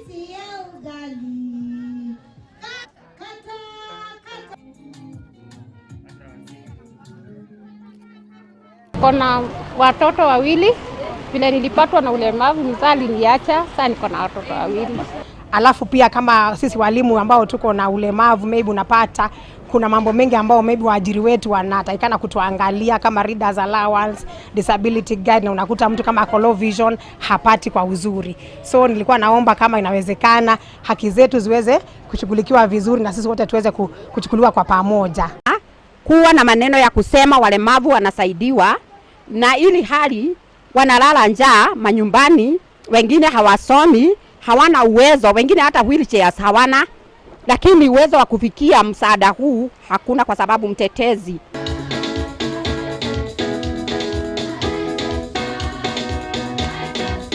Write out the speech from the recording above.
Rahisi ya ugali. Kata, kata. Kona watoto wawili, vile nilipatwa na ulemavu mzaa aliniacha, sasa niko na watoto wawili. Alafu pia kama sisi walimu ambao tuko na ulemavu, maybe unapata kuna mambo mengi ambao maybe waajiri wetu wanatakikana kutuangalia kama readers allowance, disability guide, na unakuta mtu kama ako low vision hapati kwa uzuri. So nilikuwa naomba kama inawezekana haki zetu ziweze kushughulikiwa vizuri na sisi wote tuweze kuchukuliwa kwa pamoja. Kuwa na maneno ya kusema walemavu wanasaidiwa, na ili hali wanalala njaa manyumbani, wengine hawasomi, hawana uwezo, wengine hata wheelchairs hawana, lakini uwezo wa kufikia msaada huu hakuna, kwa sababu mtetezi